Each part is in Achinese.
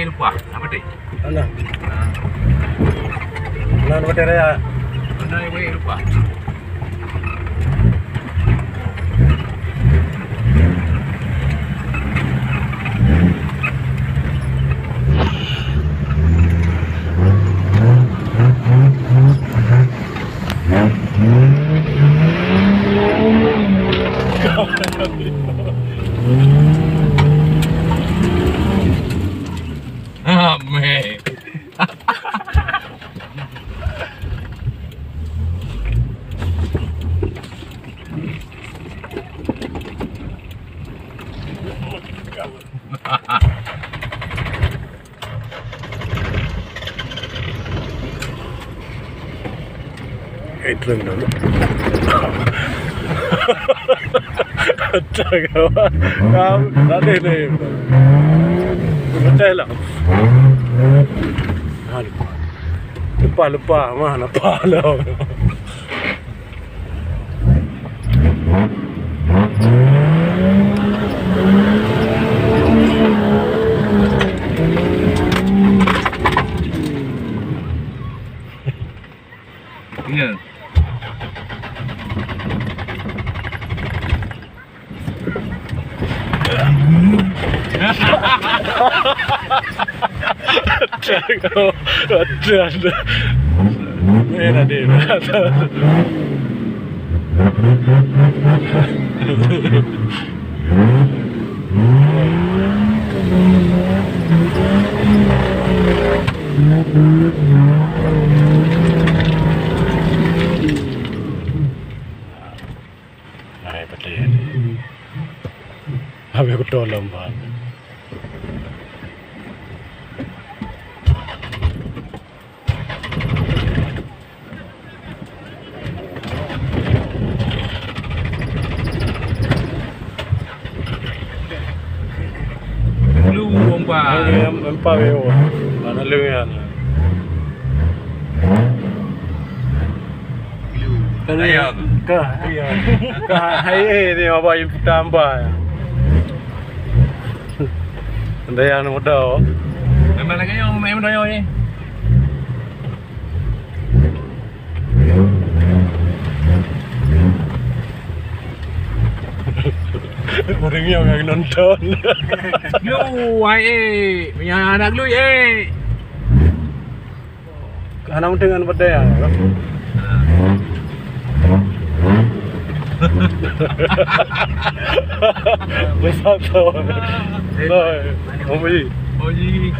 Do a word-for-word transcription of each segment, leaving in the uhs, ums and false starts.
Lupa, apa tadi? Mana? Mana Batèe Raya? Mana yang baik lupa? Amé. Eh, trön dah. Astaga. Kau tak ada ni. Betul lah. Aduh. Lepas, lepas. Mah, lepas lah. Ya. Aduh, aduh, aduh. Ni tadi. Hai, betul. Habis aku tolong, Pak. Lu empat. Empat, empat. Mana lu ya? Ayam. Ka, ka, hai, eh, ni apa yang tambah ya? Ada yang muda. Memang lagi yang main muda ni. Orang yang nonton. Lu, ai, eh, punya anak lu, eh. Hana meudeungon peudeh, ya. Besar tu. Oi, Oji. Oji.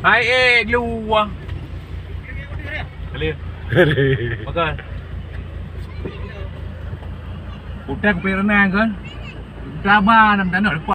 Hai, eh, keluar. Clear. Makan. Udah kepikiran kan? Sabar, nak tak nak lepas.